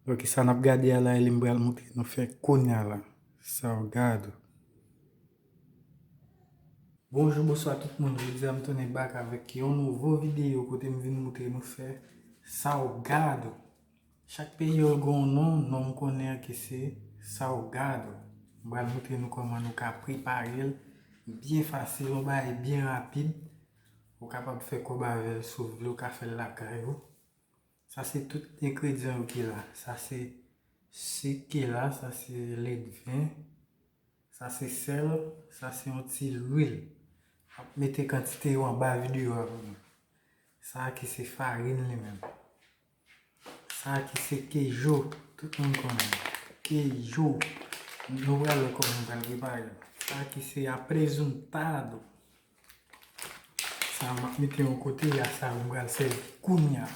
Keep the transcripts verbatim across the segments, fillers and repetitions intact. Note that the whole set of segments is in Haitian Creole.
Ok, sa n ap gade a la, e li m pral montre nou fè kounye a la. Salgado. Bonjou, bonswa tout moun. Jodi a m tounen back avèk yon nouvo videyo kote m vin montre nou fè salgado. Chak peyi yo gen yon non, non m konnen an ki se salgado. M pral montre nou kòman nou ka prepare l byen fasil, yon bagay byen rapid. Ou kapab fè kòb avè l si w vle, ou ka fè l lakay ou. Sa se tout engredyan yo ki la. Sa se sik ki la, sa se lèt ven, sa se sèl, sa se yon ti lwil. M ap mete kantite yo anba videyo a pou nou. Sa a ki se farin li menm. Sa a ki se kejo, tout moun konnen. Kejo. Nou pral wè kòman nou pral prepare l. Sa a ki se apresuntado. Sa a m ap mete yon kote, a sa a m pral sèvi kounye a.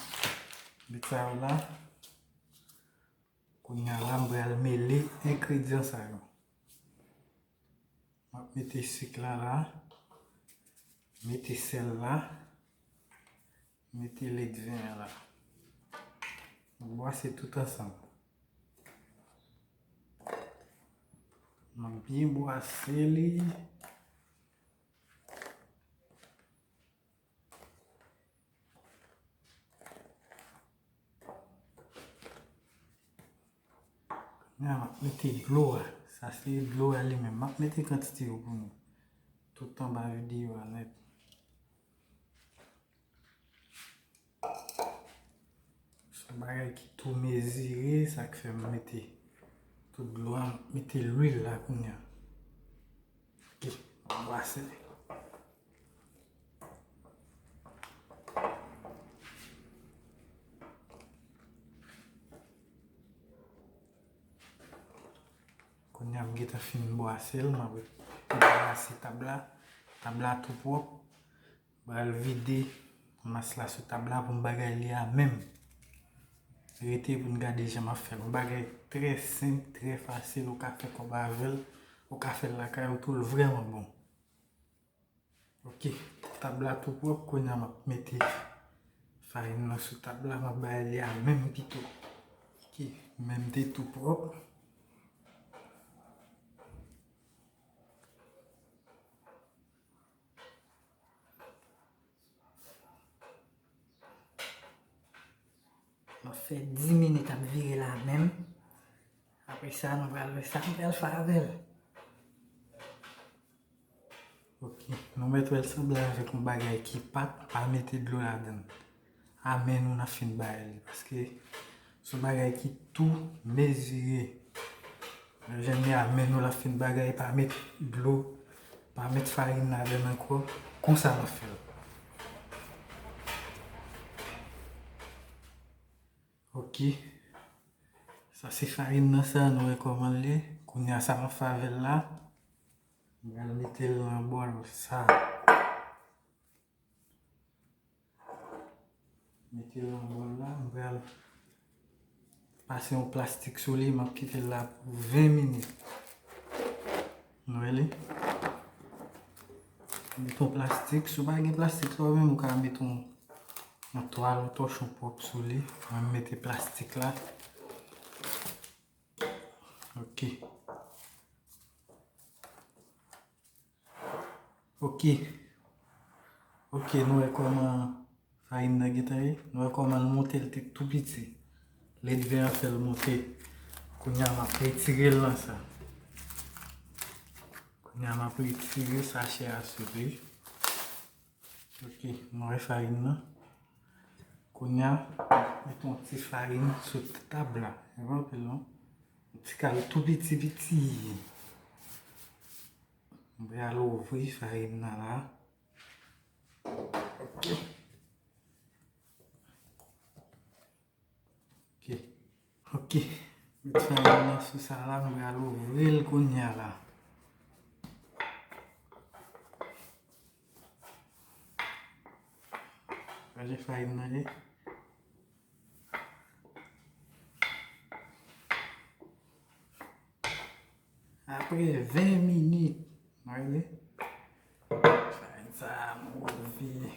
Met sa yo la. Kounye a la, m pral mele engredyan sa yo. M ap mete sik la la, mete sèl la, mete lèt ven an la. M ap bwase tout ansanm. M ap byen bwase li. Kounye a, m ap mete dlo a. Sa se dlo a li menm. M ap mete kantite yo pou nou. Tout anba videyo a nèt. Se yon bagay ki tou mezire, sa k fè m mete tout dlo a, m mete lwil la kounye a. Ok, m ap bwase. Kounye a m gentan fin bwase l, m ap debarase tab la. Tab la tou pwòp. M pral vide mas la sou tab la pou m bagay li a menm. Rete pou n gade jan m ap fè l. Yon bagay trè senp, trè fasil, ou ka fè kòb avè l, ou ka fè l lakay ou tou, l vrèman bon. Ok, tab la tou pwòp, kounye a m ap mete farin nan sou tab la, m ap bay li a menm pito. Ok, menm te tou pwòp. M ap fè dis minit ap vire la menm. Apre sa, nou pral wè sa nou pral fè avè l. Ok, nou mèt wè l sanble avèk yon bagay ki pat, pa mete dlo ladan l. A men nou n ap fin bay li, paske se yon bagay ki tou mezire. Jan li a men nou l ap fin bagay, pa met dlo, pa met farin ladan l ankò. Konsa n ap fè l. Ok. Sa se farin nan sa, nou wè kòman l ye. Kounye a sa m ap fè avè l la. M pral mete l nan bòl sa. Mete l nan bòl la, m pral pase yon plastik sou li, m ap kite l la pou ven minit. Nou wè li? Mete yon plastik, si w pa gen plastik sa w menm, ou ka mete yon, yon twal, yon tòchon pwòp sou li. Mwen m mete plastik la. Ok. Ok. Ok, nou wè kòman farin nan gentan ye. Nou wè kòman l monte, l te tou piti. Lèt ven an fè l monte. Kounye a m ap retire l nan sa. Kounye a m ap retire sachè a sou li. Ok, nou wè farin nan. Kounye a, mete yon ti farin sou tab la. E pa anpil non. Yon ti kal tou piti piti. M pral ouvri farin nan la. Ok. Ok. Ok. Met farin nan sou sa la, m pral ouvri l kounye a la. Gade farin nan ye. Apre ven minit, gade. Farin sa a move.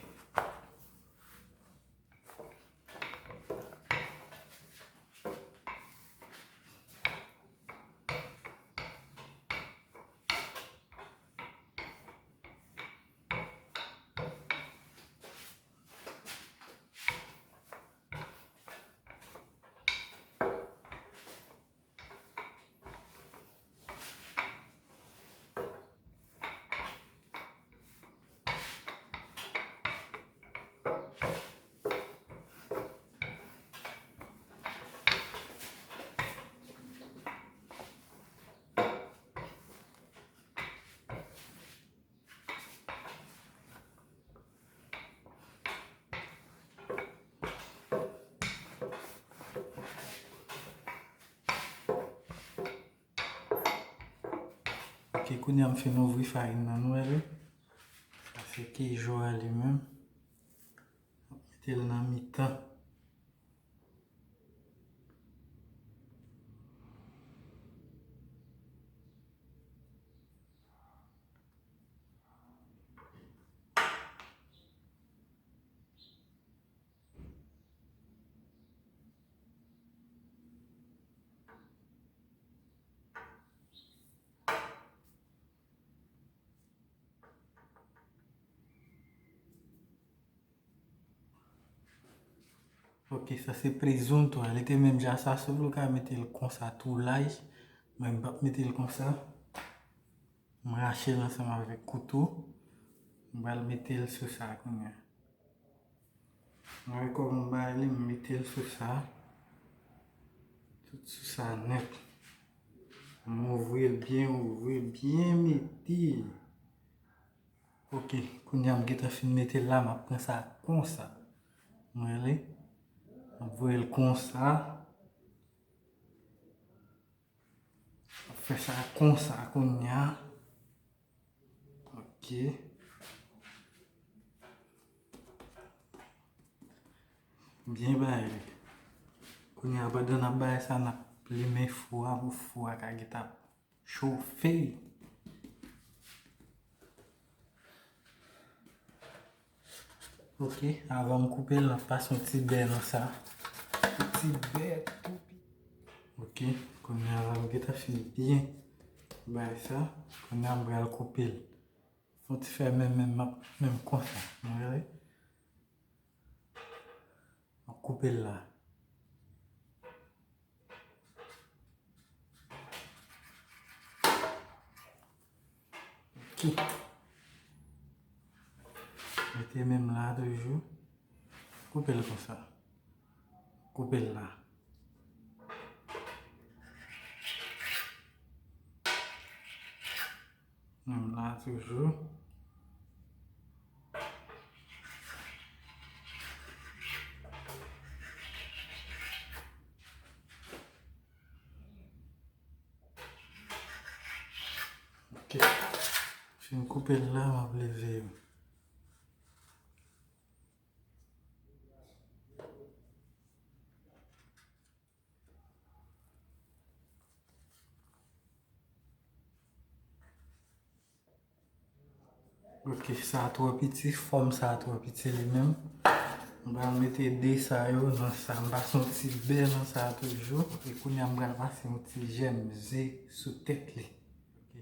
Ok, kounye a m fin ouvri farin nan, nou wè li. Sa se kejo a li menm. M ap mete l nan mitan. Ok, sa se prezontwa. Li te menm jan sa, si w vle w ka mete l konsa tou laj. Mwen m p ap mete l konsa. M rache l ansanm avèk kouto. M pral mete l sou sa kounye a. Mwen wè kòman m bay li, m mete l sou sa. Tout sou sa nèt. M ouvri l byen, ouvri l byen, mete l. Ok, kounye a m gentan fin mete l la, m ap pran sa konsa. Mwen li, m ap voye l konsa. M ap fè sa konsa kounye a. Ok. Byen bay li. Kounye a, pandan n ap bay sa, n ap limen fou a pou fou a ka gentan ap chofe. Ok, avan m koupe l, n ap pase yon ti bè nan sa. Yon ti bè tou pi. Ok, kounye a la, m gentan fin byen bay sa. Kounye a, m pral koupe l. Fè yon ti fè menm, menm, menm konsa. Nou wè? M ap koupe l la. Ok. Mete menm la toujou. Koupe l konsa. Koupe l la. Menm la toujou. Ok. Fin koupe l la, m ap leve yo. Ok, sa a twò piti, fòm sa a twò piti li menm. M pral mete de sa yo nan sa, m pase yon ti bè nan sa a toujou. E kounye a m pral pase yon ti jèm ze sou tèt li. Ok.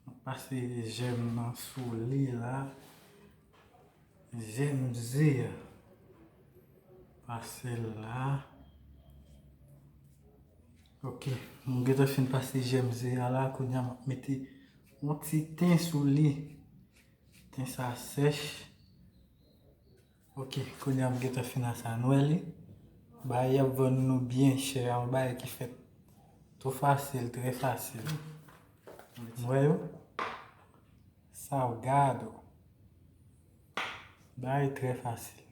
M ap pase jèm nan sou li la. Jèm ze a. Pase l la. Ok, m gentan fin pase jèm ze a la, kounye a m ap mete yon ti ten sou li. Ten sa sèch. Ok, kounye a m gentan fin a sa. Nou wè li? Bagay y ap vann nou byen chè a, yon bagay ki fèt tou fasil, trè fasil. Nou wè yo? Salgado. Bagay trè fasil.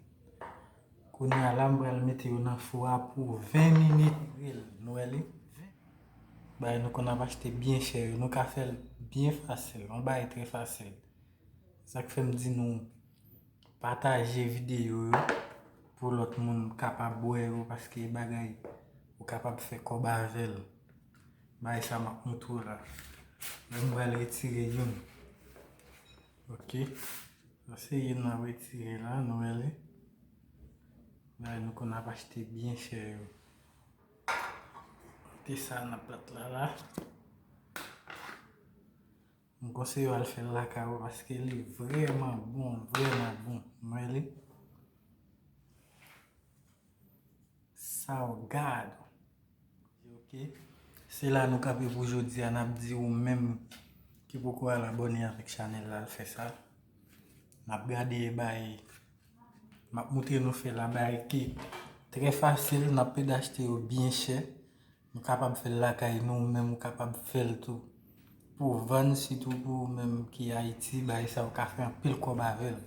Kounye a la, m pral mete yo nan fou a pou ven minit. Nou wè li? Bagay nou konn ap achte byen chè yo, nou ka fè l byen fasil. Yon bagay trè fasil. Sa k fè m di nou pataje videyo yo pou lòt moun kapab wè yo, paske e bagay ou kapab fè kòb avè l. Bagay sa m ap montre w la. Men m pral retire youn. Ok. Sa se youn n ap retire la, nou wè li. Bagay nou konn ap achte byen chè yo. Mete sa nan plat la la. M konseye w al fè l lakay ou paske li vrèman bon, vrèman bon. Mwen li. Salgado. Ok. Se la nou kanpe pou jodi a, n ap di ou menm ki poko al abòne avèk chanèl la, al fè sa. N ap gade bay M ap moutre nou fè la, bagay ki trè fasil, n ap pede achte yo byen chè. Nou kapab fè l lakay nou, ou menm ou kapab fè l tou. Pou vann, sitou pou ou menm ki Ayiti, bagay sa ou ka fè anpil kòb avè l.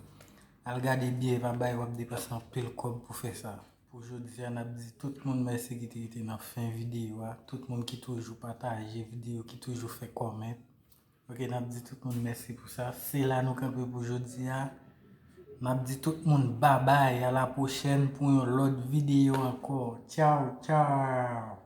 Al gade byen, e pa bagay w ap depanse anpil kòb pou fè sa. Pou jodi a, n ap di tout moun mèsi ki te rete nan fen videyo a. Tout moun ki toujou pataje videyo, ki toujou fè kòmant. Ok, n ap di tout moun mèsi pou sa. Se la nou kanpe pou jodi a. N ap di tout moun babay, a la pwochèn pou yon lòt videyo ankò. Tchaw, tchaw!